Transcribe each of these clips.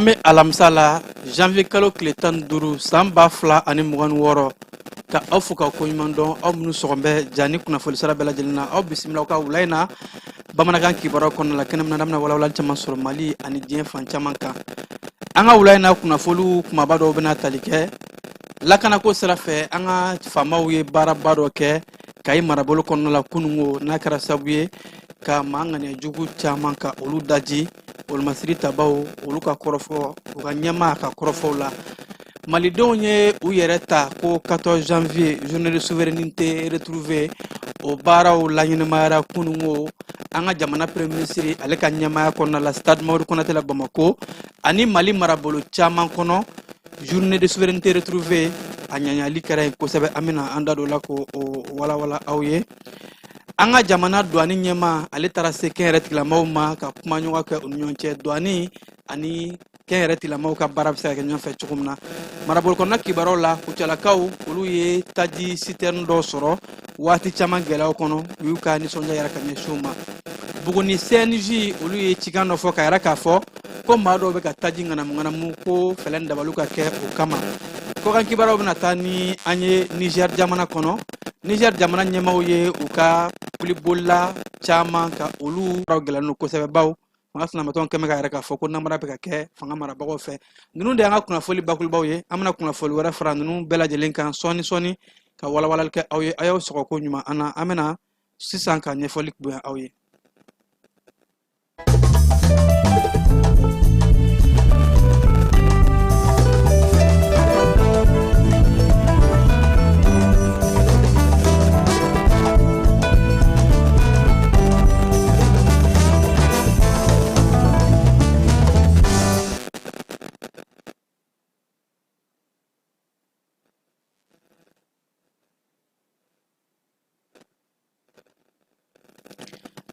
An bɛ alamisa la, janvier kalo tile 15, san 2026, ka aw fo ka koɲuman dɔn. Aw minnu sɔgɔn bɛ ja ni kunnafoni sira bɛɛ lajɛlen na, aw bisimila aw ka wula in na bamanankan kibaruyaw kɔnɔna la, kɛnɛ min na an bɛna walawalali caman sɔrɔ Mali ani diɲɛ fan caman kan. An ka wula in na kunnafoniw kumaba dɔw bɛna tali kɛ lakanako sira fɛ. An ka faamaw ye baaraba dɔ kɛ Kayi marabolo kɔnɔna la kunungo, n'a kɛra sababu ye ka maa ŋaniya jugu caman ka olu daji. Wolomasiri tabaw, olu ka kɔrɔfɔ, u ka ɲɛmaa ka kɔrɔfɔw la, malidenw ye u yɛrɛ ta ko 14 janvier, journée de souveraineté retrouvée, o baaraw laɲɛnamayara kunungo an ka jamana premier ministre ale ka ɲɛmaaya kɔnɔna la, stade Mamadu Konate la Bamako ani Mali marabolo caman kɔnɔ. Journée de souveraineté retrouvée, a ɲaɲali kɛra yen kosɛbɛ. An bɛna an da don la k'o walawala aw ye. An ka jamana douane ɲɛmaa, ale taara se kɛnyɛrɛ tigilamaw ma ka kuma ɲɔgɔn kɛ u ni ɲɔgɔn cɛ, douane ani kɛnyɛrɛ tigilamaw ka baara bɛ se ka kɛ ɲɔgɔn fɛ cogo min na. Marabolo kɔnɔna kibaruyaw la, Kucalakaw, olu ye taji citerne dɔ sɔrɔ waati caman gɛlɛyaw kɔnɔ. U y'u ka nisɔndiya yɛrɛ ka ɲɛsin u ma. Buguni CNJ, olu ye cikan dɔ fɔ ka yɛrɛ k'a fɔ ko maa dɔw bɛ ka taji ŋanamu ŋanamu, ko fɛlɛ ni dabaliw ka kɛ o kama. Kɔkan kibaruyaw bɛna taa ni an ye Niger jamana kɔnɔ. Niger jamana ɲɛmaaw ye u ka wilibolila caman ka olu gɛlɛn don kosɛbɛ, baw fanga sinamatɔn kɛmɛ ka yɛrɛ k'a fɔ ko namara bɛ ka kɛ fanga marabagaw fɛ. Ninnu de y'an ka kunnafoli bakurubaw ye. An bɛna kunnafoli wɛrɛ fara ninnu bɛɛ lajɛlen kan sɔɔni sɔɔni ka walawalali kɛ aw ye. Aw y'aw sɔgɔ ko ɲuman an na. An bɛna sisan ka ɲɛfɔli bonya aw ye.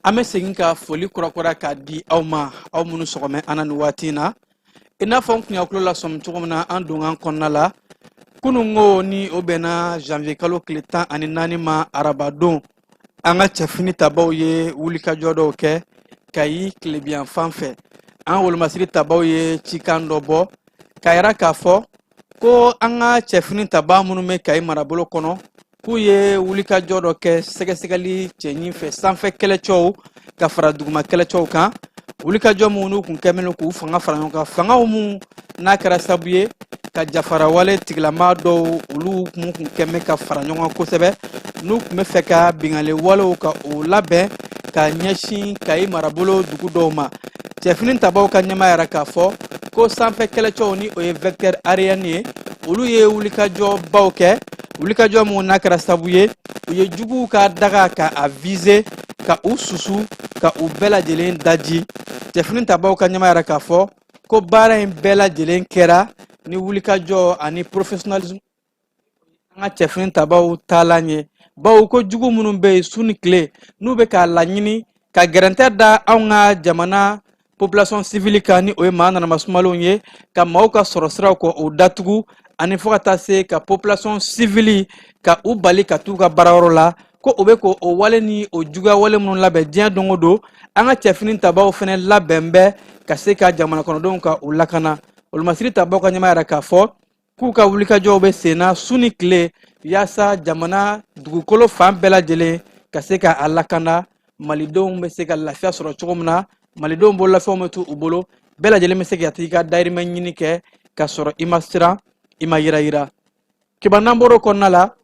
An bɛ segin ka foli kurakura k'a di aw ma, aw minnu sɔgɔmɛ an na nin waati in na. I n'a fɔ n kun y'aw tulo lasɔmi cogo min na an donkan kɔnɔna la kunungo, ni o bɛnna janvier kalo tile 14 ma, arabadon, an ka cɛfini tabaw ye wulikajɔ dɔw kɛ Kayi tilebiyanfan fɛ. An ka wolomasiri tabaw ye cikan dɔ bɔ k'a yira k'a fɔ ko an ka cɛfini tabaa minnu bɛ Kayi marabolo kɔnɔ, k'u ye wulikajɔ dɔ kɛ sɛgɛsɛgɛli cɛɲin fɛ, sanfɛ kɛlɛcɛw ka fara duguma kɛlɛcɛw kan, wulikajɔ minnu kun kɛmɛ k'u fanga fara ɲɔgɔn kan, fangaw mun n'a kɛra sabu ye ka jafarawale tigilama dɔw, olu kun kɛmɛ ka fara ɲɔgɔn kan kosɛbɛ, n'u tun bɛ fɛ ka binkanni walew ka o labɛn ka ɲɛsin Kayi marabolo dugu dɔw ma. Cɛfini tabaw ka ɲɛmaa yɛrɛ k'a fɔ ko sanfɛ kɛlɛcɛw, ni o ye vecteur aérien ye, olu ye wulikajɔbaw kɛ, wulikajɔ mun n'a kɛra sabu ye u ye juguw ka daga ka a viser, ka u susu, ka u bɛɛ lajɛlen daji. Cɛfini tabaw ka ɲɛmaa yɛrɛ k'a fɔ ko baara in bɛɛ lajɛlen kɛra ni wulikajɔ ani professionnalisme an ka cɛfini tabaw taalan ye, bawo ko jugu minnu bɛ yen su ni tile, n'u bɛ k'a laɲini ka gɛrɛntɛ da anw ka jamana population civile kan, ni o ye maa nanama sumalenw ye, ka maaw ka sɔrɔ siraw kɔ o datugu, ani fo ka taa se ka population civile ka u bali ka t'u ka baarayɔrɔ la, ko o bɛ ko o wale ni o juguya wale minnu labɛn diɲɛ don o don, an ka cɛfini tabaw fana labɛn bɛ ka se ka jamana kɔnɔdenw ka u lakana. Wolomasiri tabaw ka ɲɛmaa yɛrɛ k'a fɔ k'u ka wulikajɔw bɛ senna su ni tile yaasa jamana dugukolo fan bɛɛ lajɛlen ka se ka a lakana, malidenw bɛ se ka lafiya sɔrɔ cogo min na, malidenw bololafɛnw bɛ to u bolo, bɛɛ lajɛlen bɛ se ka t'i ka dayirimɛ ɲini kɛ ka sɔrɔ i ma siran, i ma yirayira. Kiba n'an bɔr'o kɔnɔna la,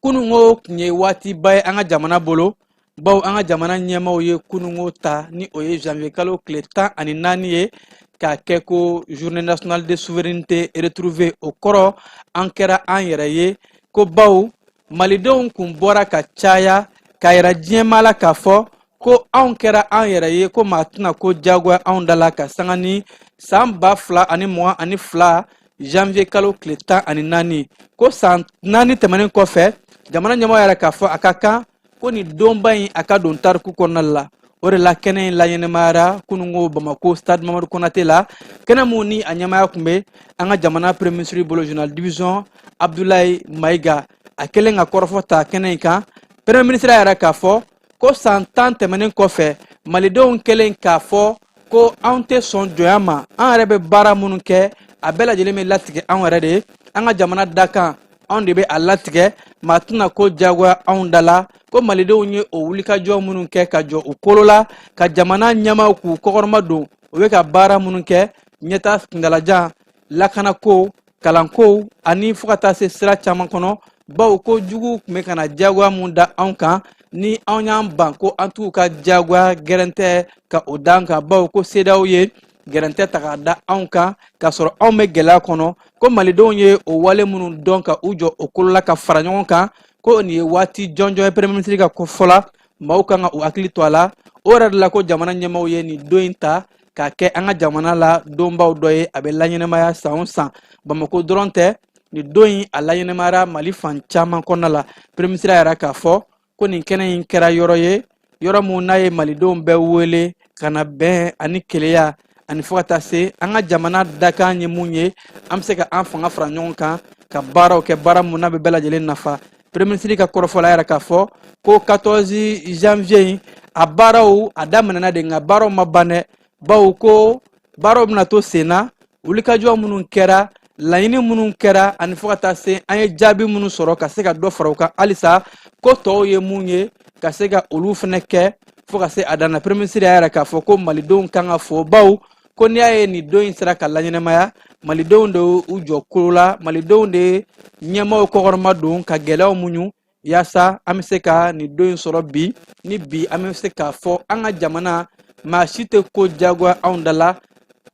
kunungo tun ye waatiba ye an ka jamana bolo, bawo an ka jamana ɲɛmaaw ye kunungo ta, ni o ye janvier kalo tile 14 ye, k'a kɛ ko journée nationale de souveraineté retrouvée. O kɔrɔ, an kɛra an yɛrɛ ye, ko bawo malidenw kun bɔra ka caya k'a yira diɲɛmaa la k'a fɔ ko anw kɛra an yɛrɛ ye, ko maa tɛna ko diyagoya anw da la, ka sanga ni san 2022 janvier kalo tile 14, ko san 4 tɛmɛnen kɔfɛ, jamana ɲɛmɔgɔ yɛrɛ k'a fɔ a ka kan ko nin donba in a ka don tariku kɔnɔna la. O de la kɛnɛ in laɲɛnɛmayara kunungo Bamako stade Mamadu Konate la, kɛnɛ mun ni a ɲɛmaaya tun bɛ an ka jamana premier ministre bolo, général division Abdoulaye Mayiga. A kɛlen ka kɔrɔfɔ ta kɛnɛ in kan, premier ministre yɛrɛ k'a fɔ ko san 10 tɛmɛnen kɔfɛ, malidenw kɛlen k'a fɔ Ko anw tɛ sɔn jɔnya ma, an yɛrɛ bɛ baara minnu kɛ, a bɛɛ lajɛlen bɛ latigɛ anw yɛrɛ de ye. An ka jamana dakan, anw de bɛ a latigɛ, maa tɛna ko diyagoya anw da la. Ko malidenw ye o wulikajɔ minnu kɛ ka jɔ u kolo la, ka jamana ɲɛmaaw k'u kɔkɔrɔma don, u bɛ ka baara minnu kɛ, ɲɛta kuntalajan, lakanako, kalanko ani fo ka taa se sira caman kɔnɔ, bawo ko juguw tun bɛ ka na diyagoya mun da anw kan, ni anw y'an ban ko an t'u ka diyagoya gɛrɛntɛ ka o da an kan, bawo ko CEDEAO ye gɛrɛntɛ ta k'a da anw kan k'a sɔrɔ anw bɛ gɛlɛya kɔnɔ. Ko malidenw ye o wale minnu dɔn ka u jɔ o kolo la ka fara ɲɔgɔn kan, ko nin ye waati jɔnjɔn ye. Premier ministre ka fɔ la, maaw kan ka u hakili to a la. O yɛrɛ de la ko jamana ɲɛmaaw ye nin don in ta k'a kɛ an ka jamana la donbaw dɔ ye, a bɛ laɲɛnamaya san o san. Bamako dɔrɔn tɛ, nin don in a laɲɛnamayara Mali fan caman kɔnɔna la. Premier ministre y'a yira k'a fɔ ko nin kɛnɛ in kɛra yɔrɔ ye, yɔrɔ mun n'a ye malidenw bɛɛ wele ka na bɛn ani keleya ani fo ka taa se an ka jamana dakan ye mun ye, an bɛ se ka an fanga fara ɲɔgɔn kan ka baaraw kɛ, baara mun n'a bɛ bɛɛ lajɛlen nafa. Premier ministre ka kɔrɔfɔ la, yɛrɛ k'a fɔ ko 14 janvier in, a baaraw a daminɛna de, nka baaraw ma ban dɛ, bawo ko baaraw bɛna to sen na. Wulikajɔ minnu kɛra, laɲini minnu kɛra ani fo ka taa se an ye jaabi minnu sɔrɔ ka se ka dɔ fara o kan halisa, ko tɔw ye mun ye, ka se ka olu fana kɛ fo ka se a dan na. Premier ministre y'a yira k'a fɔ ko malidenw kan ka fo, bawo ko n'i y'a ye nin don in sera ka laɲɛnamaya, malidenw de u jɔ kolo la, malidenw de ɲɛmaaw kɔkɔrɔma don ka gɛlɛyaw muɲu yaasa an bɛ se ka nin don in sɔrɔ bi. Ni bi an bɛ se k'a fɔ an ka jamana, maa si tɛ ko diyagoya anw da la,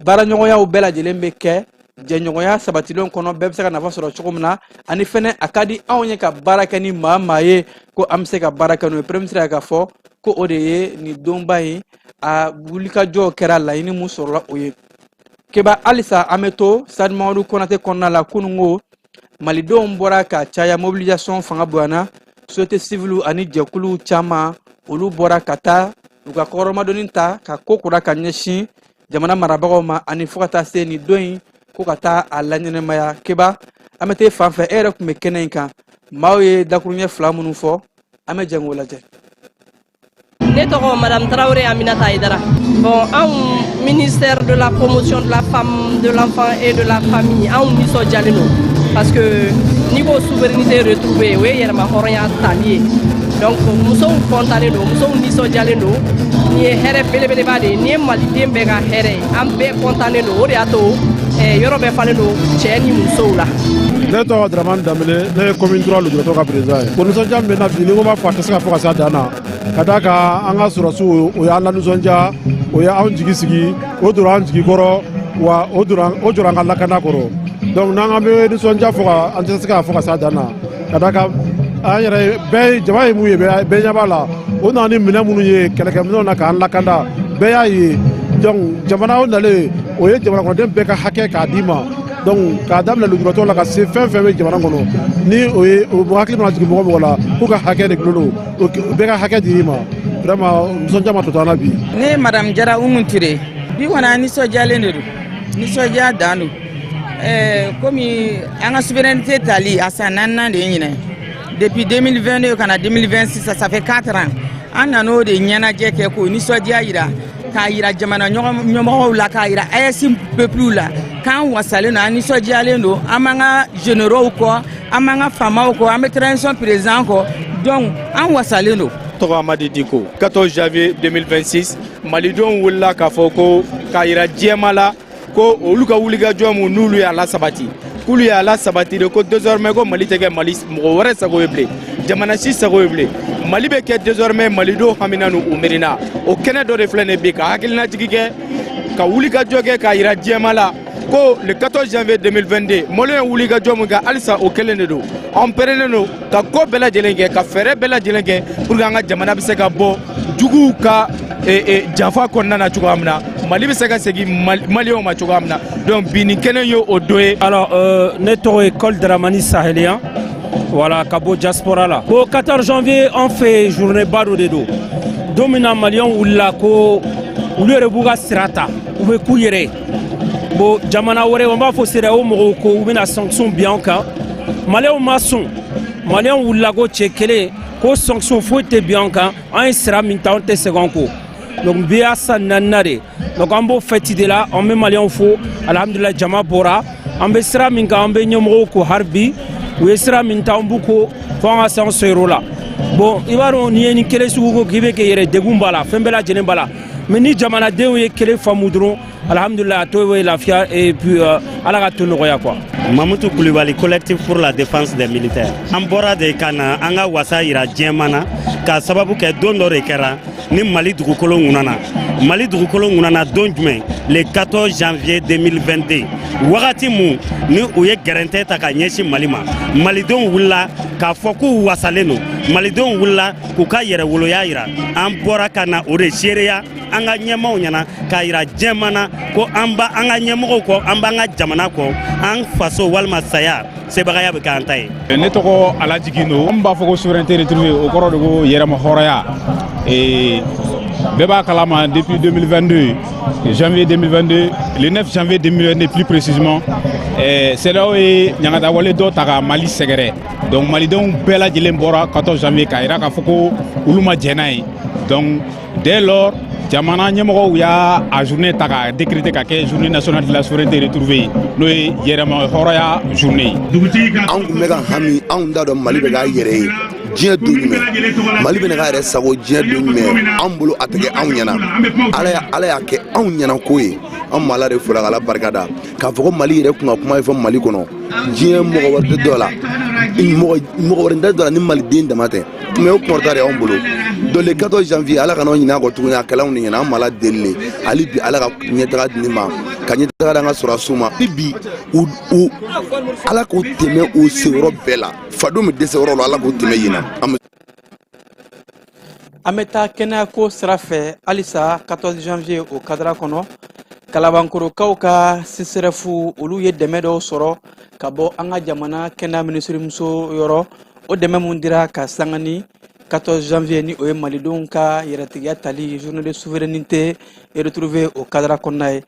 baaraɲɔgɔnyaw bɛɛ lajɛlen bɛ kɛ jɛɲɔgɔnya sabatilenw kɔnɔ, bɛɛ bɛ se ka nafa sɔrɔ cogo min na, ani fɛnɛ a ka di anw ye ka baara kɛ ni maa maa ye, ko an bɛ se ka baara kɛ n'o ye. Premier ministre y'a k'a fɔ ko o de ye nin donba in a wulikajɔ kɛra, laɲini mun sɔrɔla o ye. Keba, halisa an bɛ to Stade Mamadu Konate kɔnɔna la. Kununko malidenw bɔra ka caya, mobilisation fanga bonyana, société civile ani jɛkulu caman, olu bɔra ka taa u ka kɔrɔmadoni ta ka ko kura ka ɲɛsin jamana marabagaw ma ani fo ka taa se nin don in ko ka taa a laɲɛnɛmaya. Keba, an bɛ taa fan fɛ, e yɛrɛ tun bɛ kɛnɛ in kan, maaw ye dakuruɲɛ fila minnu fɔ, an bɛ jɛ k'o lajɛ. Ne tɔgɔ Madame Traoré Aminata Aydara. Bon, anw ministère de la Promotion de la femme, de l'enfant et de la famille, anw nisɔndiyalen don parce que n'i ko souveraineté retrouvée, o ye yɛrɛma hɔrɔnya tali ye. Donc musow kɔntannen don, musow nisɔndiyalen don. Nin ye hɛrɛ belebeleba de ye, nin ye maliden bɛɛ ka hɛrɛ ye, an bɛɛ kɔntannen don. O de y'a to yɔrɔ bɛɛ falen don cɛ ni musow la. Ne tɔgɔ Dramane Danbele, ne ye commune 3 lujuratɔ ka président ye. Ko nisɔndiya min bɛ na bi, ni ko b'a fɔ, a tɛ se ka fɔ ka se a dan na, ka d'a kan an ka sɔrɔsiw, o y'an lanisɔndiya, o ye anw jigi sigi, o donna an jigi kɔrɔ, wa o donna o jɔra an ka lakana kɔrɔ. Donc n'an k'an bɛ nisɔndiya fɔ ka, an tɛ se k'a fɔ ka se a dan na, ka d'a kan an yɛrɛ bɛɛ jama ye mun ye, bɛɛ ɲɛ b'a la. O nana ni minɛn minnu ye, kɛlɛkɛminɛnw na k'an lakanda, bɛɛ y'a ye. Donc jamana o nalen, o ye jamana kɔnɔden bɛɛ ka hakɛ k'a d'i ma. Donc k'a daminɛ lujuratɔ la ka se fɛn fɛn bɛ jamana kɔnɔ, ni o ye o hakili mana jigin mɔgɔ mɔgɔ la k'u ka hakɛ de gulonnen don, bɛɛ ka hakɛ dir'i ma. Vraiment, nisɔndiya ma tɔ to an na bi. Ne ye Madame Jara Umu Ture. Bi kɔni, an nisɔndiyalen de don, nisɔndiya dan don. Komi an ka souveraineté tali a san naaninan de ye ɲinɛ, depuis 2022 ka na 2026, ça fait 4 ans. An nan'o de ɲɛnajɛ kɛ k'o nisɔndiya yira, k'a yira jamana ɲɛmɔgɔw la, k'a yira AES peuple la k'an wasalen don, an nisɔndiyalen don. An b'an ka généraux kɔ, an b'an ka faamaw kɔ, an bɛ transition président kɔ. Donc an wasalen don. Tɔgɔ Amadi Diko. 14 janvier 2026, malidenw wulila k'a fɔ ko k'a yira diɲɛma la ko olu ka wulikajɔ mun n'olu y'a lasabati, k'olu y'a lasabati de, ko désormais ko Mali tɛ kɛ Mali mɔgɔ wɛrɛ sago ye bilen, jamana si sago ye bilen, Mali bɛ kɛ désormais malidenw hamina n'u miirina. O kɛnɛ dɔ de filɛ nin bi, ka hakilinajigi kɛ, ka wulikajɔ kɛ k'a yira diɲɛma la ko le 14 janvier 2022, maliyɛn ye wulikajɔ mun kɛ, halisa o kelen de don. An pɛrɛnnen don ka ko bɛɛ lajɛlen kɛ, ka fɛɛrɛ bɛɛ lajɛlen kɛ pour que an ka jamana bɛ se ka bɔ juguw ka janfa kɔnɔna na cogoya min na, Mali bɛ se ka segin maliyɛnw ma cogoya min na. Donc bi nin kɛnɛ ye o dɔ ye. Alors ne tɔgɔ ye Col Dramani Sahélien, voilà, ka bɔ diaspora la. Ko 14 janvier, an fɛ journée ba dɔ de don, don min na maliyɛnw wulila ko olu yɛrɛ b'u ka sira ta, u bɛ k'u yɛrɛ ye. Bon, jamana wɛrɛ, an b'a fɔ CEDEAO mɔgɔw, ko u bɛna sanction bin an kan, maliyɛnw ma sɔn. Maliyɛnw wulila ko cɛ kelen ko sanction foyi tɛ bin an kan, an ye sira min ta, an tɛ segin an kɔ. Donc bi y'a san naaninan de. Donc an b'o fête de la. An bɛ Maliyɛnw fo, alhamdulilayi, jama bɔra. An bɛ sira min kan, an bɛ ɲɛmɔgɔw ko hali bi u ye sira min ta, an b'u ko fo an ka se an seyɔrɔ la. Bon, i b'a dɔn, n'i ye nin kɛlɛ sugu ko k'i bɛ kɛ yɛrɛ, degun b'a la, fɛn bɛɛ lajɛlen b'a la. Mais ni jamanadenw ye kelen faamu dɔrɔn, alhamdulilayi, a to ye lafiya et puis Ala ka to nɔgɔya quoi. Mamutu Kulibali, Collectif pour la défense des militaires. An bɔra de ka na an ka wasa yira diɲɛma na, k'a sababu kɛ don dɔ de kɛra ni Mali dugukolo ŋunana. Mali dugukolo ŋunana don jumɛn? Le 14 janvier 2022, wagati mun ni u ye gɛrɛntɛ ta ka ɲɛsin Mali ma. Malidenw wulila k'a fɔ k'u wasalen don. Malidenw wulila k'u ka yɛrɛwoloya yira. An bɔra ka na o de seereya an ka ɲɛmaw ɲɛna, k'a yira diɲɛma na ko an b'a an ka ɲɛmɔgɔw kɔ, an b'an ka jamana kɔ, an faso walima saya, sebagaya bɛ k'an ta ye. Ne tɔgɔ Alaji Gindo. An b'a fɔ ko souveraineté retrouvée, o kɔrɔ de ko yɛrɛma hɔrɔnya. Bɛɛ b'a kalama, depuis 2022, janvier 2022, le 9 janvier 2022 plus précisément, CEDEAO ye ɲangatawale dɔ ta ka Mali sɛgɛrɛ. Donc malidenw bɛɛ lajɛlen bɔra 14 janvier k'a yira k'a fɔ ko olu ma jɛn n'a ye. Donc dès lors, jamana ɲɛmɔgɔw y'a a journée ta k'a décréter ka kɛ journée nationale de la souveraineté retrouvée, n'o ye yɛrɛma hɔrɔnya journée ye. Anw tun bɛ ka hami, anw t'a dɔn Mali bɛ k'a yɛrɛ ye diɲɛ don jumɛn, Mali bɛna k'a yɛrɛ sago diɲɛ don jumɛn. Anw bolo, a tɛ kɛ anw ɲɛna. Ala y'a kɛ anw ɲɛna ko ye. An ma Ala de fo la, k'Ala barika da, k'a fɔ ko Mali yɛrɛ kun ka kuma ye fɔ Mali kɔnɔ. Diɲɛ mɔgɔ wɛrɛ tɛ dɔ la, mɔgɔ wɛrɛ tɛ dɔ la ni maliden dama tɛ. Mais o kɔrɔta de y'anw bolo. Donc le 14 janvier, Ala kana ɲinɛ a kɔ tuguni, a kɛla anw de ɲɛna. An ma Ala deli de hali bi, Ala ka ɲɛtaga di ne ma, ka ɲɛtaga di an ka sɔrɔdasiw ma. Bi bi u u Ala k'u tɛmɛ u seyɔrɔ bɛɛ la. Fadenw bɛ dɛsɛ yɔrɔ la, Ala k'u tɛmɛ yen na. An bɛ An bɛ taa kɛnɛyako sira fɛ halisa. 14 janvier o kadara kɔnɔ, Kalabankorokaw ka CSRéf, olu ye dɛmɛ dɔw sɔrɔ ka bɔ an ka jamana kɛnɛya minisirimuso yɔrɔ. O dɛmɛ mun dira ka sanga ni 14 janvier, ni o ye malidenw ka yɛrɛtigiya tali, journée de souveraineté retrouvée o kadara kɔnɔna ye,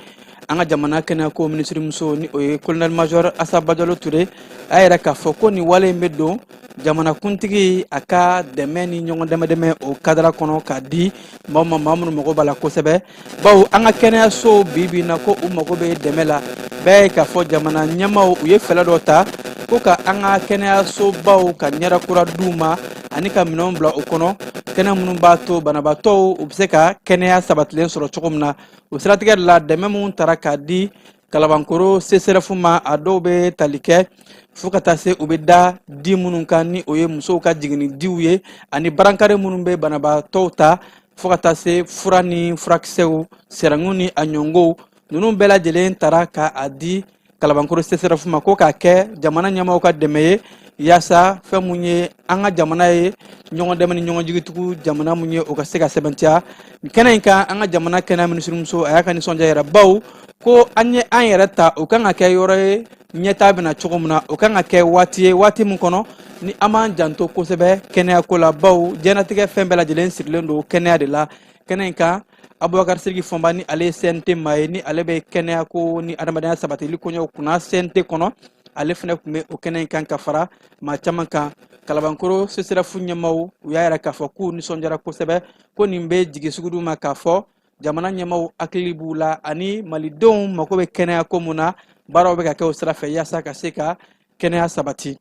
an ka jamana kɛnɛyako minisirimuso, ni o ye colonel major Asa Badialo Ture, a yɛrɛ k'a fɔ ko nin wale in bɛ don jamanakuntigi a ka dɛmɛ ni ɲɔgɔn dɛmɛ dɛmɛ o kadara kɔnɔ k'a di maaw ma, maa minnu mago b'a la kosɛbɛ, bawo an ka kɛnɛyasow bi bi in na, ko u mago bɛ dɛmɛ la. Bɛɛ ye k'a fɔ jamana ɲɛmaaw, u ye fɛɛrɛ dɔ ta ko ka an ka kɛnɛyasobaw ka ɲɛda kura d'u ma ani ka minɛnw bila o kɔnɔ, kɛnɛ minnu b'a to banabaatɔw u bɛ se ka kɛnɛya sabatilen sɔrɔ cogo min na. O siratigɛ de la, dɛmɛ minnu tara k'a di Kalabankoro CSRéf ma, a dɔw bɛ tali kɛ fo ka taa se u bɛ da di minnu kan, ni o ye musow ka jiginni diw ye, ani barankari minnu bɛ banabaatɔw ta, fo ka taa se fura ni furakisɛw, sɛrɛngu ni a ɲɔngow. Ninnu bɛɛ lajɛlen tara ka a di Kalabankoro CSRéf ma, ko k'a kɛ jamana ɲɛmaaw ka dɛmɛ ye, yaasa fɛn mun ye an ka jamana ye ɲɔgɔn dɛmɛ ni ɲɔgɔn jigitugu jamana mun ye, o ka se ka sɛbɛntiya. Kɛnɛ in kan, an ka jamana kɛnɛya minisirimuso, a y'a ka nisɔndiya yɛrɛ, baw ko an ye an yɛrɛ ta, o kan ka kɛ yɔrɔ ye ɲɛtaa bɛna cogo min na, o kan ka kɛ waati ye, waati min kɔnɔ ni an b'an janto kosɛbɛ kɛnɛyako la, baw diɲɛnatigɛ fɛn bɛɛ lajɛlen sirilen don kɛnɛya de la. Kɛnɛ in kan, Abubakar Siriki Fɔnba, ni ale ye CNT maa ye, ni ale bɛ kɛnɛyako ni adamadenya sabatili koɲɛw kunna CNT kɔnɔ, ale fana tun bɛ o kɛnɛ in kan ka fara maa caman kan. Kalabankoro CSRéf ɲɛmaaw, u y'a yira k'a fɔ k'u nisɔndiyara kosɛbɛ, ko nin bɛ jigi sugu d'u ma k'a fɔ jamana ɲɛmaaw hakili b'u la, ani malidenw mako bɛ kɛnɛyako mun na, baaraw bɛ ka kɛ o sira fɛ yaasa ka se ka kɛnɛya sabati.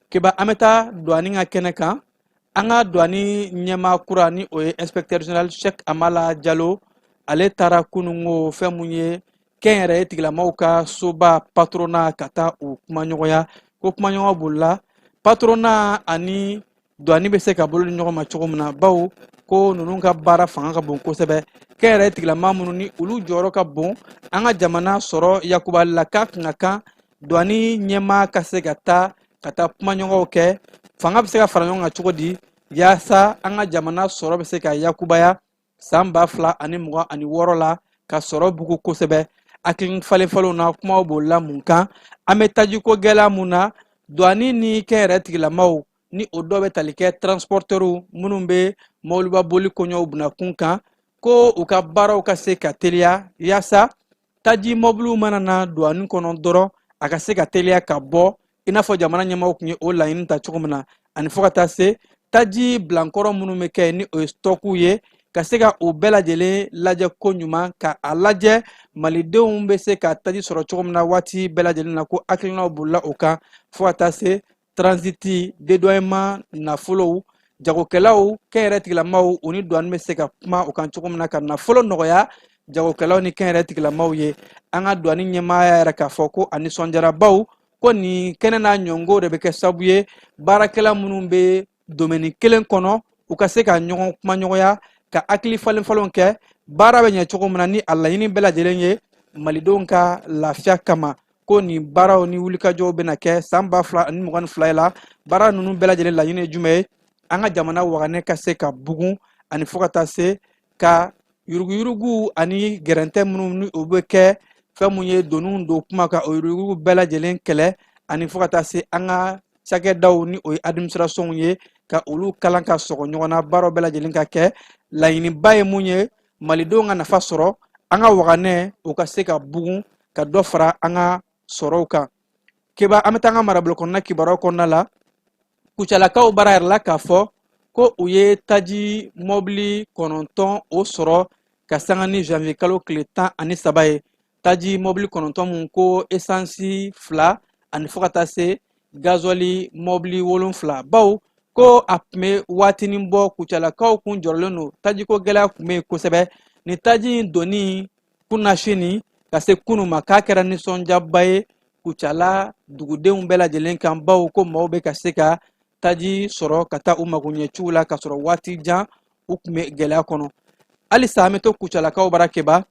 Keba, an bɛ taa douane ka kɛnɛ kan. An ka douane ɲɛmaa kura, ni o ye inspecteur général Cheikh Amala Jalo, ale taara kunungo fɛn mun ye kɛnyɛrɛye tigilamaw ka soba patronat, ka taa u kumaɲɔgɔnya, ko kumaɲɔgɔn bolila patronat ani douane bɛ se ka bolo di ɲɔgɔn ma cogo min na, bawo ko ninnu ka baara fanga ka bon kosɛbɛ. Kɛnyɛrɛye tigilama minnu ni olu jɔyɔrɔ ka bon an ka jamana sɔrɔ yakubali la, k'a kun ka kan douane ɲɛmaa ka se ka taa kumaɲɔgɔnw kɛ, fanga bɛ se ka fara ɲɔgɔn kan cogo di yaasa an ka jamana sɔrɔ bɛ se ka yakubaya san 2026 la, ka sɔrɔ bugu kosɛbɛ. Hakili falen falenw na, kumaw bolila mun kan? An bɛ tajiko gɛlɛya mun na, douane ni kɛnyɛrɛ tigilamaw, ni o dɔw bɛ tali kɛ transporteurs minnu bɛ mɔbiliba boli koɲɛw bunakun kan, ko u ka baaraw ka se ka teliya yaasa taji mɔbiliw mana na douane kɔnɔ dɔrɔn, a ka se ka teliya ka bɔ, i n'a fɔ jamana ɲɛmaaw tun ye o laɲini ta cogo min na, ani fo ka taa se taji bilankɔrɔ minnu bɛ kɛ, ni o ye stockiw ye. Ka se ka o bɛɛ lajɛlen lajɛ ko ɲuman, ka a lajɛ malidenw bɛ se ka taji sɔrɔ cogo min na waati bɛɛ lajɛlen na, ko hakilinaw bolila o kan, fo ka taa se transit, dédouanement, nafolow, jagokɛlaw, kɛnyɛrɛ tigilamaw, u ni douane bɛ se ka kuma o kan cogo min na ka nafolo nɔgɔya jagokɛlaw ni kɛnyɛrɛ tigilamaw ye. An ka douane ɲɛmaaya yɛrɛ k'a fɔ ko a nisɔndiyara, baw ko nin kɛnɛ n'a ɲɔngo de bɛ kɛ sababu ye baarakɛla minnu bɛ domaine kelen kɔnɔ, u ka se ka ɲɔgɔn kumaɲɔgɔnya, ka hakili falen falenw kɛ, baara bɛ ɲɛ cogo min na, ni a laɲini bɛɛ lajɛlen ye malidenw ka lafiya kama. Ko nin baaraw ni wulikajɔw bɛna kɛ san 2022 la. Baara ninnu bɛɛ lajɛlen laɲini ye jumɛn ye? An ka jamana waganɛ ka se ka bugun, ani fo ka taa se ka yuruguyurugu ani gɛrɛntɛ minnu ni o bɛ kɛ fɛn mun ye doniw don kuma ka o yuruguyurugu bɛɛ lajɛlen kɛlɛ, ani fo ka taa se an ka cakɛdaw ni o ye administration ye, ka olu kalan ka sɔgɔ ɲɔgɔn na, baaraw bɛɛ lajɛlen ka kɛ. Laɲiniba ye mun ye? Malidenw ka nafa sɔrɔ, an ka waganɛ o ka se ka bugun, ka dɔ fara an ka sɔrɔw kan. Keba, an bɛ taa an ka marabolo kɔnɔna kibaruyaw kɔnɔna la. Kucalakaw bara yɛrɛ la k'a fɔ ko u ye taji mɔbili 9 o sɔrɔ ka sanga ni janvier kalo tile 13 ye. Taji mɔbili 9 mun ko esansi 2, ani fo ka taa se gazɔli mɔbili 7, baw ko a tun bɛ waatinin bɔ kucalakaw kun jɔrɔlen don, tajiko gɛlɛya tun bɛ yen kosɛbɛ. Ni taji in donni kunnasini ka se kunu ma, k'a kɛra nisɔndiyaba ye Kucala dugudenw bɛɛ lajɛlen kan, baw ko maaw bɛ ka se ka taji sɔrɔ ka taa u magoɲɛciw la, ka sɔrɔ waati jan u tun bɛ gɛlɛya kɔnɔ. Halisa an bɛ to kucalakaw bara. Keba,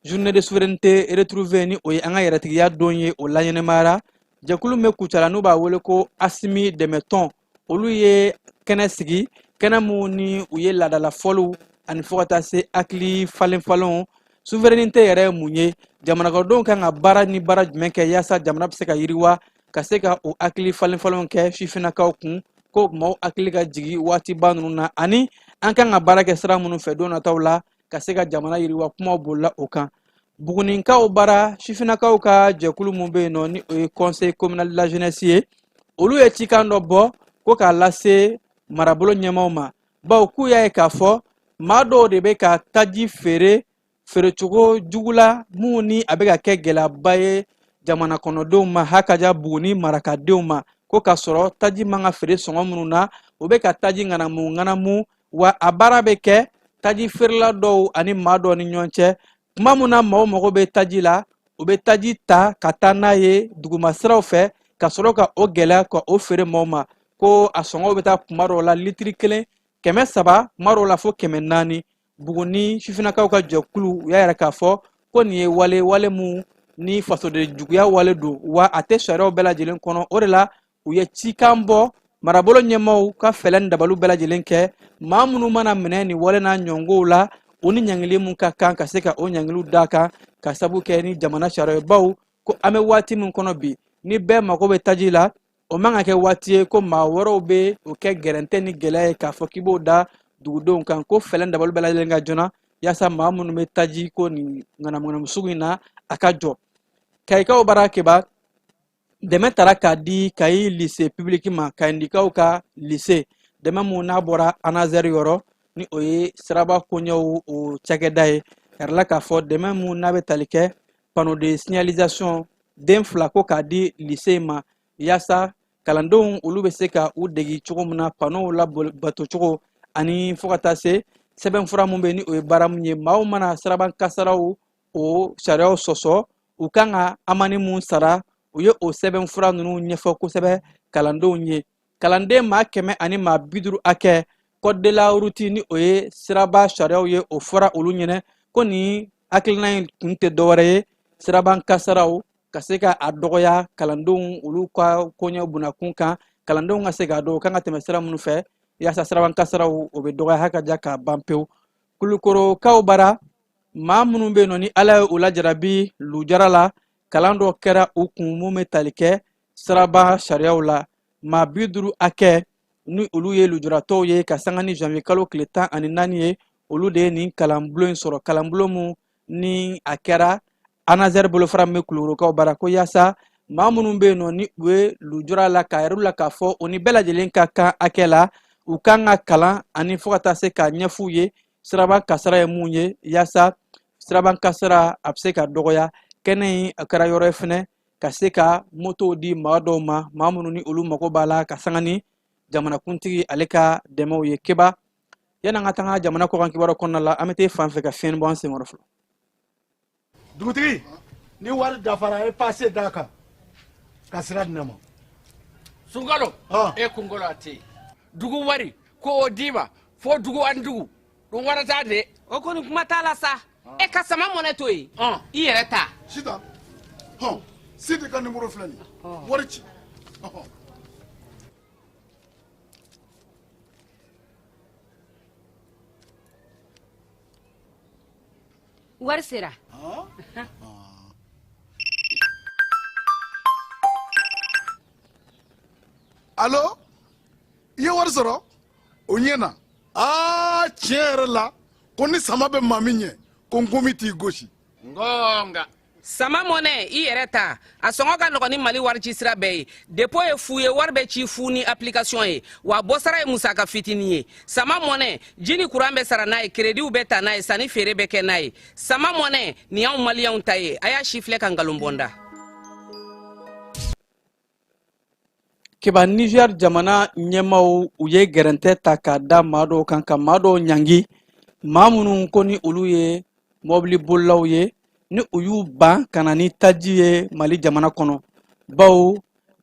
journée de souveraineté retrouvée, ni o ye an ka yɛrɛtigiya don ye, o laɲɛnɛmayara. Jɛkulu min bɛ Kucala n'u b'a wele ko Asimi dɛmɛtɔn, olu ye kɛnɛ sigi, kɛnɛ mun ni u ye laadala fɔliw ani fo ka taa se hakili falen falenw, souveraineté yɛrɛ ye mun ye, jamanakɔnɔdenw kan ka baara ni baara jumɛn kɛ yaasa jamana bɛ se ka yiriwa, ka se ka o hakili falen falenw kɛ sifinnakaw kun, ko maaw hakili ka jigi waatiba ninnu na, ani an kan ka baara kɛ sira minnu fɛ don nataw la ka se ka jamana yiriwa. Kumaw bolila o kan. Buguninkaw bara, sifinnakaw ka jɛkulu mun bɛ yen nɔ, ni o ye conseil communal de la jeunesse ye, olu ye cikan dɔ bɔ ko k'a lase marabolo ɲɛmaaw ma, bawo k'u y'a ye k'a fɔ maa dɔw de bɛ ka taji feere feerecogo jugu la, mun ni a bɛ ka kɛ gɛlɛyaba ye jamana kɔnɔdenw ma, hakaja Buguni marakadenw ma, ko k'a sɔrɔ taji man ka feere sɔngɔ minnu na, u bɛ ka taji ŋanamu ŋanamu, wa a baara bɛ kɛ taji feerela dɔw ani maa dɔw ni ɲɔgɔn cɛ. Tuma min na maaw mago bɛ taji la, u bɛ taji ta ka taa n'a ye duguma siraw fɛ, ka sɔrɔ ka o gɛlɛya ka o feere maaw ma, ko a sɔngɔ bɛ taa kuma dɔw la litiri kelen 300, kuma dɔw la fo 400. Buguni sifinnakaw ka jɛkulu, u y'a yira k'a fɔ ko nin ye wale wale mun ni fasoden juguya wale don, wa a tɛ sariyaw bɛɛ lajɛlen kɔnɔ. O de la u ye cikan bɔ marabolo ɲɛmaaw ka fɛɛrɛ ni dabaliw bɛɛ lajɛlen kɛ, maa minnu mana minɛ nin wale n'a ɲɔngow la, u ni ɲangili mun ka kan, ka se ka o ɲangiliw da kan, ka sabu kɛ ni jamana sariya ye, baw ko an bɛ waati min kɔnɔ bi, ni bɛɛ mago bɛ taji la, o man ka kɛ waati ye ko maa wɛrɛw bɛ o kɛ gɛrɛntɛ ni gɛlɛya ye k'a fɔ k'i b'o da dugudenw kan, ko fɛɛrɛ ni dabali bɛɛ lajɛlen ka joona yaasa maa minnu bɛ taji ko nin ŋanamuŋanamu sugu in na, a ka jɔ. Kayikaw bara, Keba, dɛmɛ tara k'a di Kayi lycée public ma, Kayindikaw ka lycée. Dɛmɛ mun n'a bɔra ANASER yɔrɔ, ni o ye siraba koɲɛw o cakɛda ye, ka yira k'a fɔ dɛmɛ mun n'a bɛ tali kɛ panneau de signalisation den 2, ko k'a di lycée ma, yaasa kalandenw olu bɛ se ka u degi cogo min na panneau labato cogo, ani fo ka taa se sɛbɛnfura mun bɛ ni o ye baara mun ye, maaw mana siraban kasaraw o sariyaw sɔsɔ, u kan ka amani mun sara. U ye o sɛbɛnfura ninnu ɲɛfɔ kosɛbɛ kalandenw ye. Kalanden maa 150 hakɛ, code de la route, ni o ye siraba sariyaw ye, o fɔra olu ɲɛnɛ. Ko nin hakilina in kun tɛ dɔwɛrɛ ye siraban kasaraw ka se ka a dɔgɔya, kalandenw olu ka koɲɛ bunakun kan, kalandenw ka se k'a dɔn u kan ka tɛmɛ sira minnu fɛ yaasa siraban kasaraw o bɛ dɔgɔya haka ja k'a ban pewu. Kulukorokaw bara, maa minnu bɛ yen nɔ ni Ala ye u lajarabi lujara la, kalan dɔ kɛra u kun mun bɛ tali kɛ siraba sariyaw la. Maa 50 hakɛ ni olu ye lujuratɔw ye, ka sanga ni janvier kalo tile 14 ye, olu de ye nin kalanbulon in sɔrɔ, kalanbulon mun ni a kɛra ANASER bolofara min bɛ Kulukorokaw bara, ko yaasa maa minnu bɛ yen nɔ ni u ye lujura la, k'a yir'u la k'a fɔ u ni bɛɛ lajɛlen ka kan hakɛ la, u kan ka kalan, ani fo ka taa se k'a ɲɛf'u ye. Siraba kasara ye mun ye, yaasa siraba kasara a bɛ se ka dɔgɔya. Kɛnɛ in a kɛra yɔrɔ ye fɛnɛ ka se ka motow di maa dɔw ma, maa minnu ni olu mago b'a la, ka sanga ni jamanakuntigi ale ka dɛmɛw ye. Keba, yanni an ka taga jamana kɔkan kibaru kɔnɔna la, an bɛ taa fan fɛ ka fiɲɛ bɔ an senkɔrɔ fɔlɔ. Dugutigi, ni wari dafara, e pase d'a kan ka sira di ne ma. Sunkalo, e kunkolo a tɛ yen. Dugu wari ko o d'i ma fo dugu ani dugu dun wara t'a de. O kɔni, kuma t'a la sa. E ka sama mɔnɛ to yen, i yɛrɛ ta. Sitan, hɔn, Sidi ka nimoro filɛ nin ye, wari ci. Wari sera. Alo, i ye wari sɔrɔ, o ɲɛna. Aa, tiɲɛ yɛrɛ la, ko ni sama bɛ maa min ɲɛ, ko nkomi t'i gosi. Ngonga. Sama mɔnɛ, i yɛrɛ ta, a sɔngɔ ka nɔgɔn ni Mali wari ci sira bɛɛ ye. Dépôt ye fu ye, wari bɛ ci fu ni application ye, wa bɔsara ye musaka fitinin ye. Sama mɔnɛ, ji ni kuran bɛ sara n'a ye, créditw bɛ ta n'a ye, sanni feere bɛ kɛ n'a ye. Sama mɔnɛ nin y'anw maliyɛnw ta ye. A y'a si filɛ ka nkalon bɔ n da. Keba, Niger jamana ɲɛmaw, u ye gɛrɛntɛ ta k'a da maa dɔw kan, ka maa dɔw ɲangi, maa minnu ko ni olu ye mɔbili bolilaw ye, ni u y'u ban ka na ni taji ye Mali jamana kɔnɔ, bawo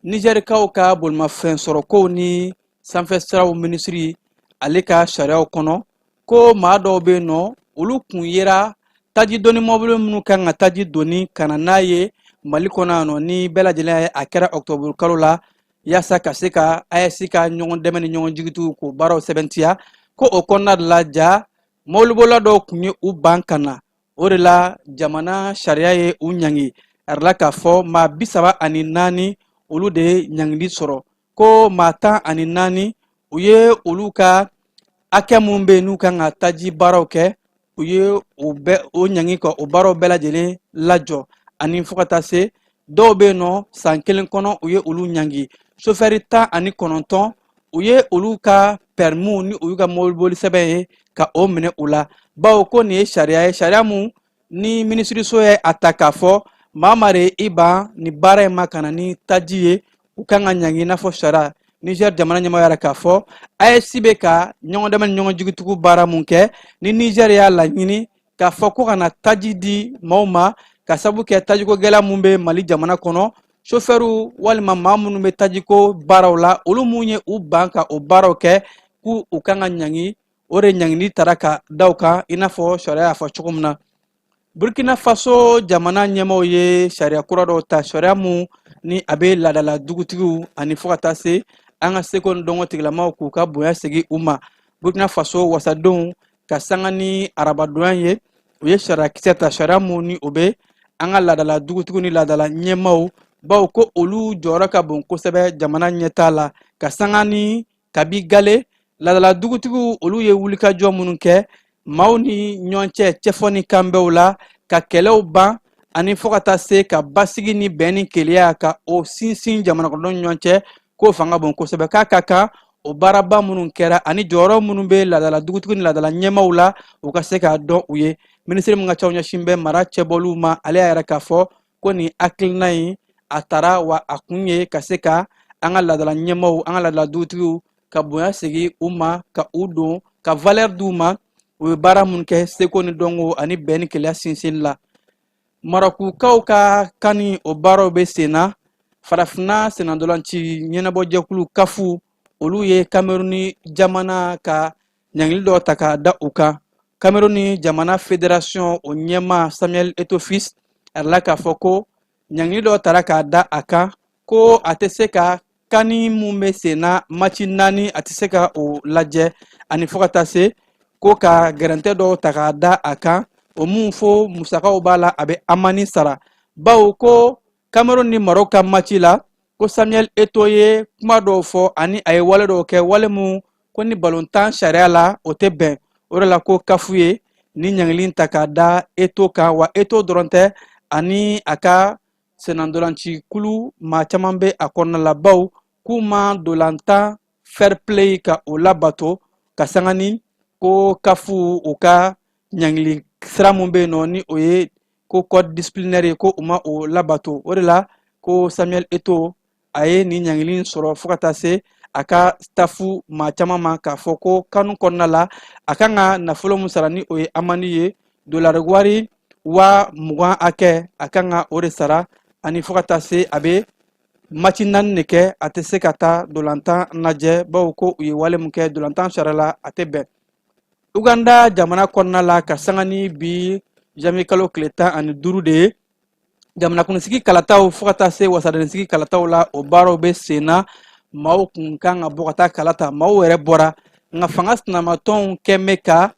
Nizɛrikaw ka bolimafɛn sɔrɔkow ni sanfɛ siraw minisiri ale ka sariyaw kɔnɔ, ko maa dɔw bɛ yen nɔ, olu kun yera taji doni mɔbili minnu kan ka taji doni ka na n'a ye Mali kɔnɔ yan nɔ. Ni bɛɛ lajɛlen ye, a kɛra ɔkutɔburu kalo la, yaasa ka se ka AES ka ɲɔgɔn dɛmɛ ni ɲɔgɔn jigitigiw k'o baaraw sɛbɛntiya, ko o kɔnɔna de la, ja mɔbilibolila dɔw kun ye u ban ka na. O de la jamana sariya ye u ɲangi. A yirala k'a fɔ maa 34, olu de ye ɲangili sɔrɔ, ko maa 14, u ye olu ka hakɛ mun bɛ yen n'u kan ka taji baaraw kɛ, u ye o bɛɛ o ɲangi ka o baaraw bɛɛ lajɛlen lajɔ. Ani fo ka taa se dɔw bɛ yen nɔ, san kelen kɔnɔ, u ye olu ɲangi. Sofɛri 19, u ye olu ka pɛrimiw ni u y'u ka mɔbiliboli sɛbɛn ye ka o minɛ u la, bawo ko nin ye sariya ye, sariya mun ni minisiriso ye a ta k'a fɔ maa maa de i ban nin baara in ma ka na ni taji ye, u kan ka ɲangi i n'a fɔ sariya. Niger jamana ɲɛmɔgɔ yɛrɛ k'a fɔ AES bɛ ka ɲɔgɔn dɛmɛ ni ɲɔgɔn jigitugu baara mun kɛ, ni Niger y'a laɲini k'a fɔ ko ka na taji di maaw ma, ka sabu kɛ tajiko gɛlɛya mun bɛ Mali jamana kɔnɔ, sofɛriw walima maa minnu bɛ tajiko baaraw la, olu mun ye u ban ka o baaraw kɛ, k'u u kan ka ɲangi. O de ɲangili tara ka da u kan i n'a fɔ sariya y'a fɔ cogo min na. Burkina Faso jamana ɲɛmaaw ye sariya kura dɔw ta, sariya mun ni a bɛ laadala dugutigiw ani fo ka taa se an ka seko ni dɔnko tigilamaw k'u ka bonya segin u ma. Burkina Faso wasadenw, ka sanga ni arabadonya ye, u ye sariya kisɛ ta, sariya mun ni o bɛ an ka laadala dugutigiw ni laadala ɲɛmaaw, bawo ko olu jɔyɔrɔ ka bon kosɛbɛ jamana ɲɛtaa la. Ka sanga ni kabi gale laadala dugutigiw, olu ye wulikajɔ minnu kɛ maaw ni ɲɔgɔn cɛ, cɛfɔ ni kanbɛnw la, ka kɛlɛw ban ani fo ka taa se ka basigi ni bɛn ni kelenya ka o sinsin jamana kɔnɔdenw ni ɲɔgɔn cɛ, k'o fanga bon kosɛbɛ, k'a ka kan o baaraba minnu kɛra ani jɔyɔrɔ minnu bɛ laadala dugutigi ni laadala ɲɛmaaw la, u ka se k'a dɔn u ye. Minisiri min ka caw ɲɛsin bɛ mara cɛbɔliw ma, ale y'a yira k'a fɔ ko nin hakilina in a tara, wa a kun ye ka se ka an ka laadala ɲɛmaaw, an ka laadala dugutigiw ka bonya segin u ma, ka u don ka valeur d'u ma, u ye baara minnu kɛ seko ni dɔnko ani bɛn ni kelenya sinsinni la. Marɔkukaw ka CAN, o baaraw bɛ sen na. Farafinna sennantolaci ɲɛnabɔjɛkulu kafu, olu ye Kameruni jamana ka ɲangili dɔ ta k'a da u kan. Kameruni jamana fédération o ɲɛmaa Samuel Eto'o Fils a yirala k'a fɔ ko ɲangili dɔ tara k'a da a kan, ko a tɛ se ka CAN mun bɛ sen na, match 4, a tɛ se ka o lajɛ, ani fo ka taa se ko ka gɛrɛntɛ dɔw ta k'a da a kan, o mun fo musakaw b'a la, a bɛ amani sara, bawo ko Cameroun ni Maroc ka match la, ko Samuel Eto'o ye kuma dɔw fɔ ani a ye wale dɔw kɛ, wale mun ko ni balontan sariya la o tɛ bɛn. O de la ko kafu ye ni ɲangili ta k'a da Eto'o kan. Wa Eto'o dɔrɔn tɛ, ani a ka sennantolaci kulu maa caman bɛ a kɔnɔna la, baw k'u ma ntolantan fair play ka o labato, ka sanga ni Ko CAF u ka ɲangili sira mun bɛ yen nɔ, ni o ye ko code disciplinaire ye, ko u ma o labato. O de la ko Samuel Eto'o a ye nin ɲangili sɔrɔ, fo ka taa se a ka staff maa caman ma, k'a fɔ ko CAN kɔnɔna la, a kan ka nafolo mun sara, ni o ye amende ye, dolari wari 20,000 hakɛ, a kan ka o de sara. Ani fo ka taa se a bɛ match 4 de kɛ, a tɛ se ka taa dolantan lajɛ, bawo ko u ye wale mun kɛ dolantan sariya la, a tɛ bɛn. Uganda jamana kɔnɔna la, ka sanga ni bi janvier kalo tile 15 de ye, jamanakuntigi kalataw fo ka taa se wasadensigi kalataw la, o baaraw bɛ sen na. Maaw kun kan ka bɔ ka taa kala ta, maaw yɛrɛ bɔra, nka fanga sinamatɔnw kɛn bɛ ka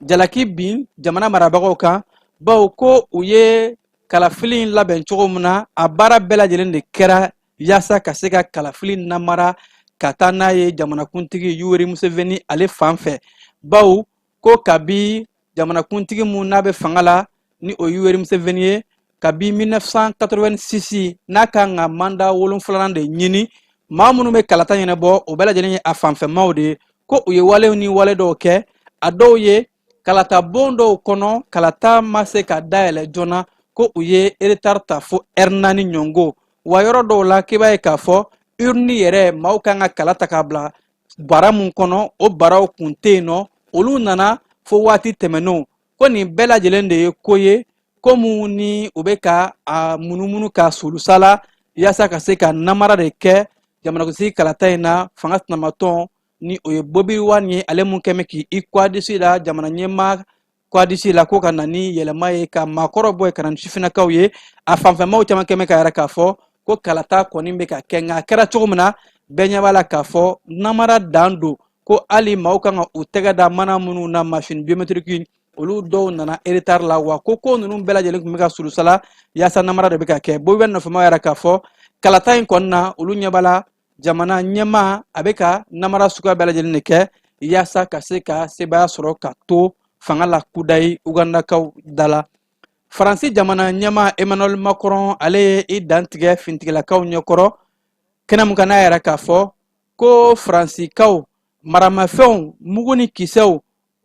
jalaki bin jamana marabagaw kan, bawo ko u ye kalafili in labɛn cogo min na, a baara bɛɛ lajɛlen de kɛra yaasa ka se ka kalafili namara ka taa n'a ye jamanakuntigi Yoweri Museveni ale fan fɛ, bawo ko kabi jamanakuntigi mun n'a bɛ fanga la, ni o Yoweri Museveni ye, kabi 1986 n'a kan ka mandat wolonfilanan de ɲini, maa minnu bɛ kalata ɲɛnabɔ, o bɛɛ lajɛlen ye a fanfɛmaw de ye. Ko u ye walew ni wale dɔw kɛ, a dɔw ye kalata bon dɔw kɔnɔ, kalata ma se ka dayɛlɛ joona, ko u ye retard ta fo ɛri 4 ɲɔgɔn. Wa yɔrɔ dɔw la, k'i b'a ye k'a fɔ urne yɛrɛ, maaw kan ka kala ta k'a bila bara mun kɔnɔ, o baraw kun tɛ yen nɔ, olu nana fo waati tɛmɛnenw. Ko nin bɛɛ lajɛlen de ye ko ye, ko mun ni u bɛ ka a munumunu ka sulusala yaasa ka se ka namara de kɛ jamanakuntigi kalata in na. Fanga sinamatɔn, ni o ye Bobi Wine ye, ale mun kɛmɛ k'i kɔ disi la jamana ɲɛmaa kɔ disi la, ko ka na ni yɛlɛma ye, ka maakɔrɔ bɔ yen ka na ni sifinnakaw ye, a fanfɛmaw caman kɛmɛ ka yɛrɛ k'a fɔ ko kalata kɔni bɛ ka kɛ, nka a kɛra cogo min na, bɛɛ ɲɛ b'a la k'a fɔ namara dan don. Ko hali maaw kan ka u tɛgɛ da mana minnu na, machine biométrique, olu dɔw nana retard la. Wa ko ko ninnu bɛɛ lajɛlen tun bɛ ka sulusala yaasa namara de bɛ ka kɛ. Bobi Wine nɔfɛmaw yɛrɛ k'a fɔ kalata in kɔni na, olu ɲɛ b'a la jamana ɲɛmaa a bɛ ka namara suguya bɛɛ lajɛlen de kɛ yaasa ka se ka sebaaya sɔrɔ ka to fanga la kudayi Ugandakaw da la. Faransi jamana ɲɛmaa Emmanuel Macron, ale ye i dantigɛ fintigilakaw ɲɛkɔrɔ kɛnɛ mun kan, n'a yɛrɛ k'a fɔ ko Faransikaw maramafɛnw, mugu ni kisɛw,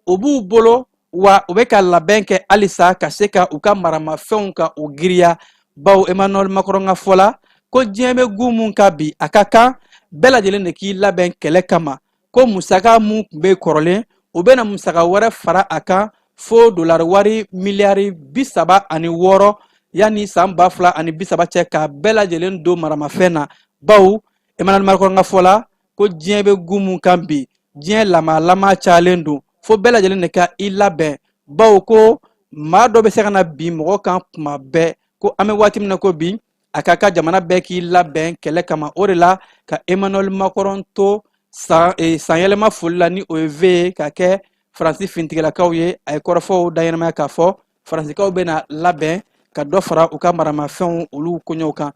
o b'u bolo, wa u bɛ ka labɛn kɛ halisa ka se ka u ka maramafɛnw ka u giriya, bawo Emmanuel Macron ka fɔ la, ko diɲɛ bɛ gun mun kan bi, a ka kan bɛɛ lajɛlen de k'i labɛn kɛlɛ kama. Ko musaka mun tun bɛ kɔrɔlen, u bɛna musaka wɛrɛ fara a kan fo dolari wari miliyari 36 yanni san 2030 cɛ, ka bɛɛ lajɛlen don maramafɛn na, bawo Emmanuel Macron ka fɔ la, ko diɲɛ bɛ gun mun kan bi, diɲɛ lamalama cayalen don, fo bɛɛ lajɛlen de ka i labɛn, bawo ko maa dɔ bɛ se ka na bin mɔgɔ kan kuma bɛɛ. Ko an bɛ waati min na ko bi, a ka kan jamana bɛɛ k'i labɛn kɛlɛ kama. O de la ka Emmanuel Macron to san sanyɛlɛma foli la, ni o ye vœux ye ka kɛ Faransi fintigilakaw ye, a ye kɔrɔfɔw da ɲɛnamaya k'a fɔ Faransikaw bɛna labɛn ka dɔ fara u ka maramafɛnw olu koɲɛw kan.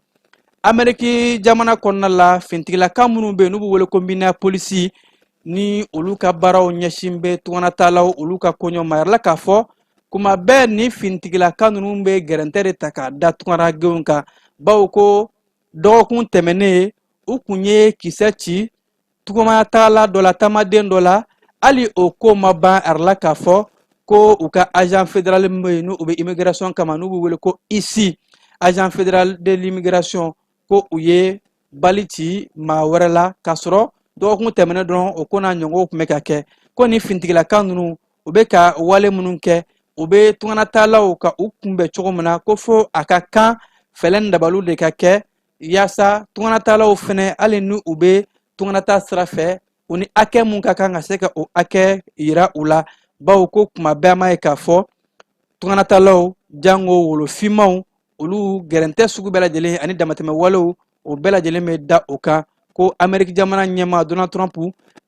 Ameriki jamana kɔnɔna la, fintigilaka minnu bɛ yen n'u bɛ wele ko Minneapolis, ni olu ka baaraw ɲɛsin bɛ tunganataalaw olu ka koɲɛw ma, yɛrɛ la k'a fɔ kuma bɛɛ ni fintigilaka ninnu bɛ gɛrɛntɛ de ta k'a da tungaragenw kan, bawo ko dɔgɔkun tɛmɛnen, u kun ye kisɛ ci tunganataala dɔ la, taamaden dɔ la. Hali o ko ma ban, a la k'a fɔ ko u ka agent fédéral min bɛ yen, n'u bɛ immigration kama, n'u bɛ wele ko ICE, agent fédéral de l'immigration, ko u ye bali ci maa wɛrɛ la, k'a sɔrɔ dɔgɔkun tɛmɛnen dɔrɔn o ko n'a ɲɔgɔnw tun bɛ ka kɛ. Ko ni fintigilaka ninnu, u bɛ ka wale minnu kɛ, u bɛ tunganataalaw ka u kunbɛn cogo min na, ko fo a ka kan fɛɛrɛ ni dabaliw de ka kɛ yaasa tunganataalaw fɛnɛ, hali ni u bɛ tunganata sira fɛ, u ni hakɛ mun ka kan, ka se ka o hakɛ yira u la, bawo ko kuma bɛɛ an b'a ye k'a fɔ tunganataalaw, jango wolofinmaw, olu gɛrɛntɛ sugu bɛɛ lajɛlen ani damatɛmɛ walew, o bɛɛ lajɛlen bɛ da o kan. Ko Ameriki jamana ɲɛmaa Donald Trump,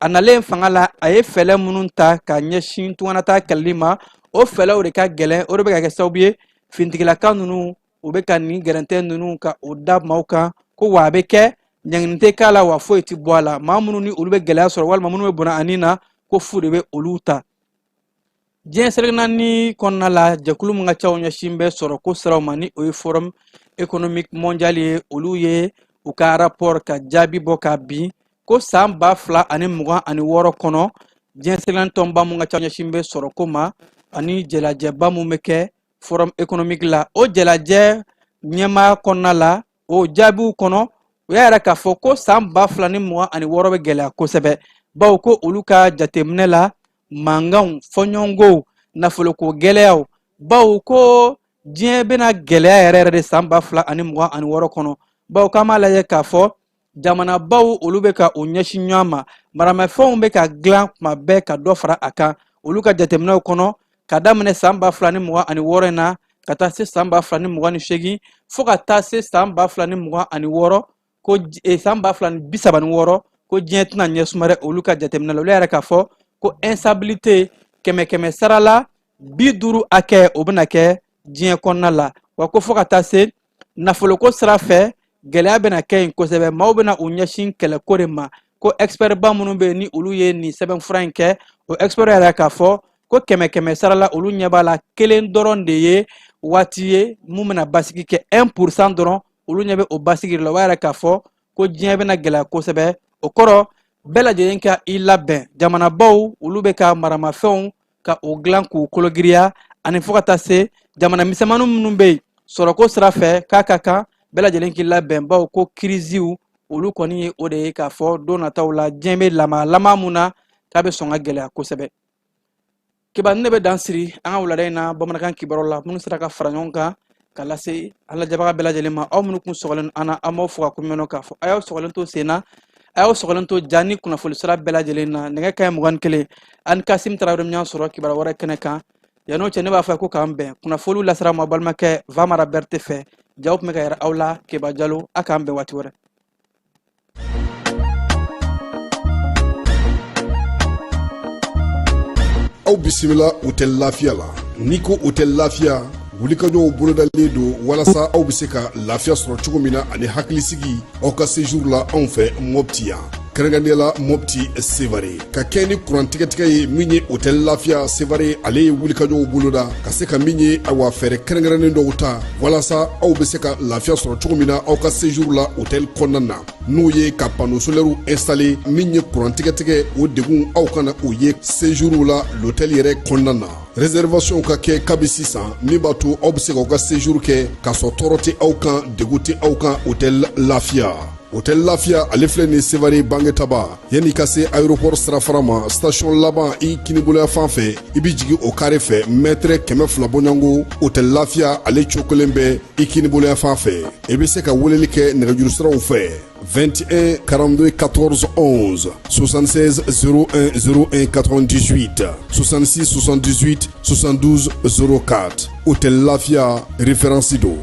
a nalen fanga la, a ye fɛɛrɛ minnu ta ka ɲɛsin tunganata kɛlɛli ma, o fɛɛrɛw de ka gɛlɛn, o de bɛ ka kɛ sababu ye fintigilaka ninnu, u bɛ ka nin gɛrɛntɛ ninnu ka o da maaw kan. Ko wa a bɛ kɛ ɲangini tɛ k'a la, wa foyi tɛ bɔ a la. Maa minnu ni olu bɛ gɛlɛya sɔrɔ walima minnu bɛ bɔnɛ a ni na, ko fu de bɛ olu ta. Diɲɛ seleke naani kɔnɔna la, jɛkulu min ka caw ɲɛsin bɛ sɔrɔ ko siraw ma, ni o ye Forum économique mondial ye, olu ye u ka rapport ka jaabi bɔ ka bin ko san 2026 kɔnɔ. Diɲɛ seleke tɔnba mun ka ca ɲɛsin bɛ sɔrɔko ma ani jɛlajɛba mun bɛ kɛ Forum économique la, o jɛlajɛ ɲɛmaaya kɔnɔna la, o jaabiw kɔnɔ, u y'a yira k'a fɔ ko san 2026 bɛ gɛlɛya kosɛbɛ, bawo ko olu ka jateminɛ la, mankanw, fɔɲɔgɔnkɔw, nafoloko gɛlɛyaw, bawo ko diɲɛ bɛna gɛlɛya yɛrɛ yɛrɛ de san 2026 kɔnɔ, bawo k'an b'a lajɛ k'a fɔ jamanabaw olu bɛ ka u ɲɛsin ɲɔgɔn ma, maramafɛnw bɛ ka dilan kuma bɛɛ ka dɔ fara a kan. Olu ka jateminɛw kɔnɔ, ka daminɛ san 2026 in na ka taa se san 2028, fo ka taa se san 2026, ko san 2036, ko diɲɛ tɛna ɲɛ suma dɛ. Olu ka jateminɛ la, olu yɛrɛ k'a fɔ ko instabilité kɛmɛ kɛmɛ sara la 50 hakɛ, o bɛna kɛ diɲɛ kɔnɔna la wa. Ko fo ka taa se nafoloko sira fɛ, gɛlɛya bɛna kɛ yen kosɛbɛ, maaw bɛna u ɲɛsin kɛlɛko de ma. Ko expert ba minnu bɛ yen ni olu ye nin sɛbɛnfura in kɛ, o expert yɛrɛ k'a fɔ ko kɛmɛ kɛmɛ sara la, olu ɲɛ b'a la kelen dɔrɔn de ye waati ye mun bɛna basigi kɛ, 1% dɔrɔn, olu ɲɛ bɛ o basigi de la. O b'a yira k'a fɔ ko diɲɛ bɛna gɛlɛya kosɛbɛ. O kɔrɔ, bɛɛ lajɛlen ka i labɛn. Jamanabaw olu bɛ ka maramafɛnw ka o dilan k'u kologiriya, ani fo ka taa se jamana misɛnmaninw minnu bɛ yen sɔrɔko sira fɛ, k'a ka kan bɛɛ lajɛlen k'i labɛn, bawo ko kiriziw olu kɔni ye o de ye k'a fɔ don nataw la diɲɛ bɛ lama lama mun na, k'a bɛ sɔn ka gɛlɛya kosɛbɛ. Kiba ne bɛ dan siri an ka wulada in na bamanankan kibaru la minnu sera ka fara ɲɔgɔn kan ka lase an lajɛbaga bɛɛ lajɛlen ma. Aw minnu kun sɔgɔlen an na, an b'aw fo ka ko k'a fɔ a y'aw sɔgɔlen to sen na, a y'aw sɔgɔlen to ja ni kunnafoni sira bɛɛ lajɛlen na. Nɛgɛ kaɲɛ 21, ani Kasim Tarawele ɲɔgɔn sɔrɔ kibaru wɛrɛ kɛnɛ kan. Yan'o cɛ, ne b'a fɔ ko k'an bɛn. Kunnafoniw lasera ma balimakɛ Vamara Berete fɛ, jaw tun bɛ ka yɛrɛ aw la. Keba Jalo, a k'an bɛn waati wɛrɛ. Aw bisimila Hôtel Lafiya la. N'i ko Hôtel Lafiya, wulikajɔw bolodalen don walasa aw bɛ se ka lafiya sɔrɔ cogo min na ani hakilisigi aw ka séjour la anw fɛ Mɔpti yan, kɛrɛnkɛrɛnnenya la Mɔpti Sevare. Ka kɛ ni kuran tigɛtigɛ ye min ye, Hôtel Lafiya Sevare ale ye wulikajɔw boloda ka se ka min ye, awa, fɛɛrɛ kɛrɛnkɛrɛnnen dɔw ta walasa aw bɛ se ka lafiya sɔrɔ cogo min na aw ka séjour la hôtel kɔnɔna na, n'o ye ka panneau solaire installé. Min ye kuran tigɛtigɛ, o degun aw kana o ye séjour la l'hôtel yɛrɛ kɔnɔna na. Réservation ka kɛ kabi sisan, min b'a to aw bɛ se k'aw ka séjour kɛ k'a sɔrɔ tɔɔrɔ tɛ aw kan, degun tɛ aw kan. Hôtel Lafiya, Hôtel Lafiya ale filɛ nin Sevare Bangetaba, yanni ka se aéroport sirafara ma, station laban i kiniboloya fan fɛ, i bɛ jigin o carré fɛ, mètre 200 bɔɲɔgɔnko, Hôtel Lafiya ale cokolen bɛ i kiniboloya fan fɛ. I bɛ se ka weleli kɛ nɛgɛjuru siraw fɛ: 21 42 14 11, 76 01 01 98, 66 78 72 04. Hôtel Lafiya, référence don.